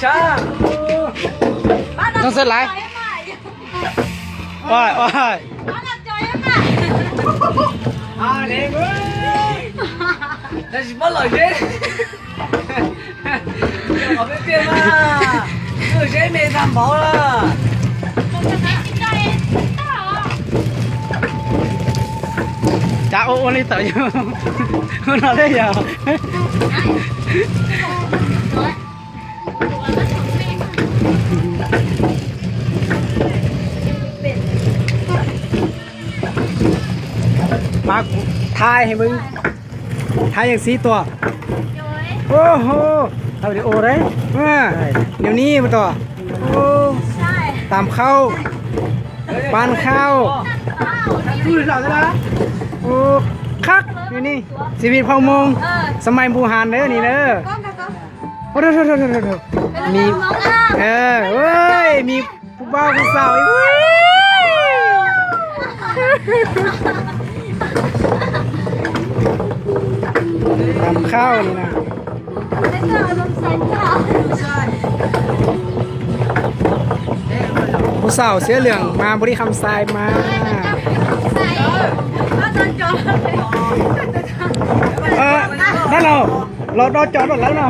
ຕ້ອງເສີດຫຼາຍ. ໂອ້ຍ ໂອ້ຍ ອາເດເວີຍ ແຕ່ຊິບໍ່ຫຼອຍເດ້ ເອົາໄປປ່ຽນມາ ເອີ ໃຊ້ເມທຳເບົາລະ. ຈາໂອໂອລິເຕີຢູ່ ນອນເລີຍ. ມາຖ່າຍໃຫ້ເບິ່ງ ຖ່າຍຈັ່ງຊີ້ຕົວະ. ໂອ້ໂຫ ຖ່າຍວິດີໂອເດ້. ອ່າ ແນວນີ້ບໍ່ຕົວະ. ໂອ້ ຕຳເຂົ້າ ປັ້ນເຂົ້າ. ໂອ້ ຄັກ ນີ້ ນີ້ ຊີວິດເຜົ່າມົ້ງ ເອີ ສະໄໝບູຮານເດີ ນີ້ເດີ. ໂອ້ໂຫ ມີ ເອີ ເອີຍ ມີຜູ້ບ່າວຜູ້ສາວອີກ ຕຳເຂົ້ານີ້ນະ. ຜູ້ສາວເສື້ອເຫຼືອງມາ ບໍລິຄຳຊາຍມາ. ເອີ ນັ້ນເນາະ ລອດ ລອດຈອດລົດແລ້ວເນາະ.